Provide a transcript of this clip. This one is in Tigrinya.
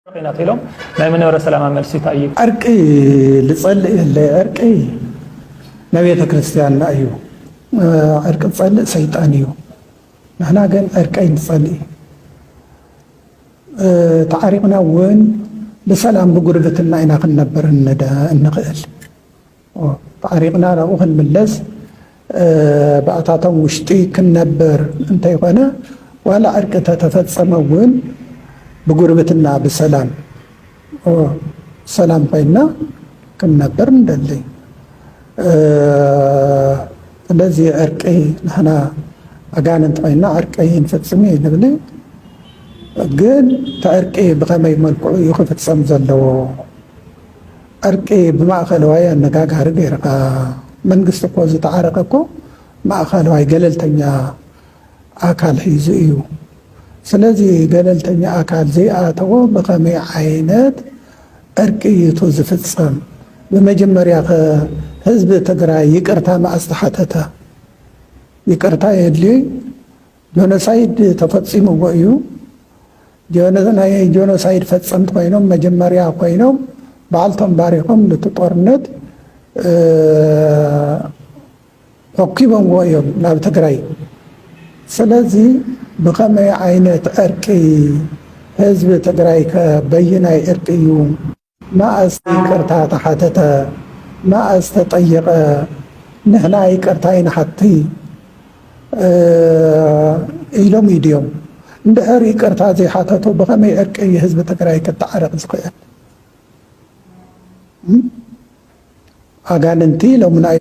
ኢና ኢሎም ናይ መነበረ ሰላማ መልሲ እንታይ እዩ? ዕርቂ ዝጸልእ የለ። ዕርቂ ናይ ቤተ ክርስቲያንና እዩ። ዕርቂ ዝጸልእ ሰይጣን እዩ። ንሕና ግን ዕርቂ ኣይንጸልእ። ተዓሪቕና እውን ብሰላም ብጉርብትና ኢና ክንነብር እንደ-፣ እንኽእል። ተዓሪቕና ናብኡ ክንምለስ፣ ብኣታቶም ውሽጢ ክንነብር እንተይኮነ፣ ዋላ ዕርቂ ተተፈጸመ እውን ብጉርብትና ብሰላም፣ ሰላም ኮይና ክንነብር እንደሊ። ስለዚ ዕርቂ ንሕና ኣጋንንቲ ኮይና ዕርቂ ይንፍጽም እዩ ንብል። ግን እቲ ዕርቂ ብኸመይ መልክዑ እዩ ክፍጸም ዘለዎ? ዕርቂ ብማእኸለዋይ ኣነጋጋሪ ገይርካ፣ መንግስቲ እኮ ዝተዓረቀ እኮ ማእኸለዋይ ገለልተኛ ኣካል ሒዙ እዩ። ስለዚ ገለልተኛ ኣካል ዘይኣተዎ ብኸመይ ዓይነት ዕርቂ እዩ እቱ ዝፍጸም? ብመጀመርያ ከ ህዝቢ ትግራይ ይቅርታ መኣስ ተሓተተ? ይቅርታ የድልዮ። ጆኖሳይድ ተፈጺምዎ እዩ። ጆኖ-፣ ናይ ጆኖሳይድ ፈጸምቲ ኮይኖም መጀመርያ ኮይኖም ባዕልቶም ባሪኾም ነቲ ጦርነት፣ እ፣ ኣኪቦምዎ እዮም ናብ ትግራይ። ስለዚ ብኸመይ ዓይነት ዕርቂ ህዝቢ ትግራይ ከ በይናይ ዕርቂ እዩ? መኣስ ይቅርታ ተሓተተ? መኣስ ተጠየቐ? ንሕና ይቅርታ ይንሓቲ፣ እ፣ ኢሎም እዩ ድዮም? እንድሕር ይቅርታ ዘይሓተቱ ብኸመይ ዕርቂ ህዝቢ ትግራይ ክተዓረቕ ዝኽእል? እም? ኣጋንንቲ ኢሎም ናይ